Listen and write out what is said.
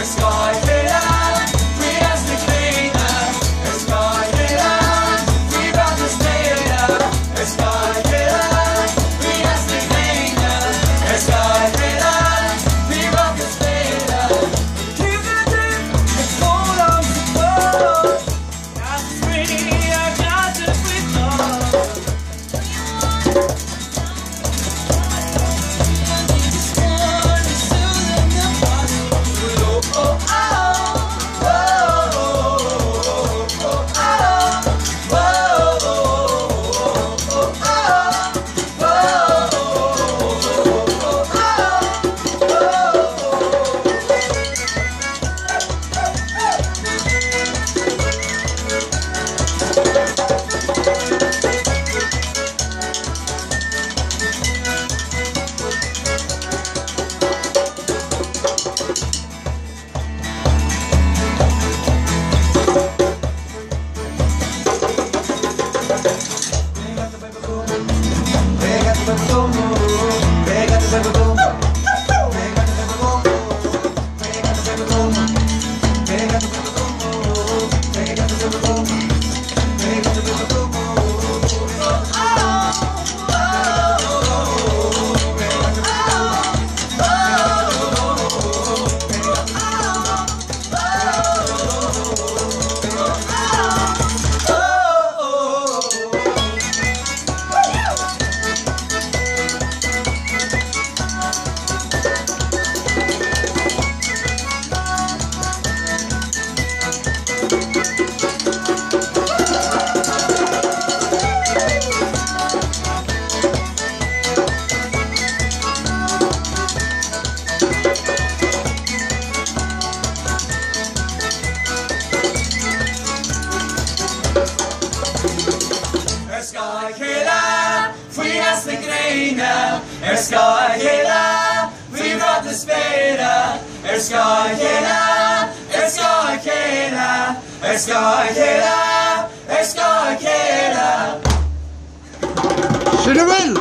Ar scáth a chéile, faoi eas na gréine, Ar scáth a chéile, faoi bhrat na spéire, Ar scáth a chéile, faoi eas na gréine, Ar scáth a chéile, faoi bhrat na spéire. Taobh le taobh, ag foghlaim sa tóir, Gach spraoi ar gheata faoi bhláth. Ar scáth a chéile, faoi eas na gréine, Ar scáth a chéile, faoi bhrat na spéire, Ar scáth a chéile, ar scáth a chéile, Ar scáth a chéile, ar scáth a chéile. Sin a bhfuil!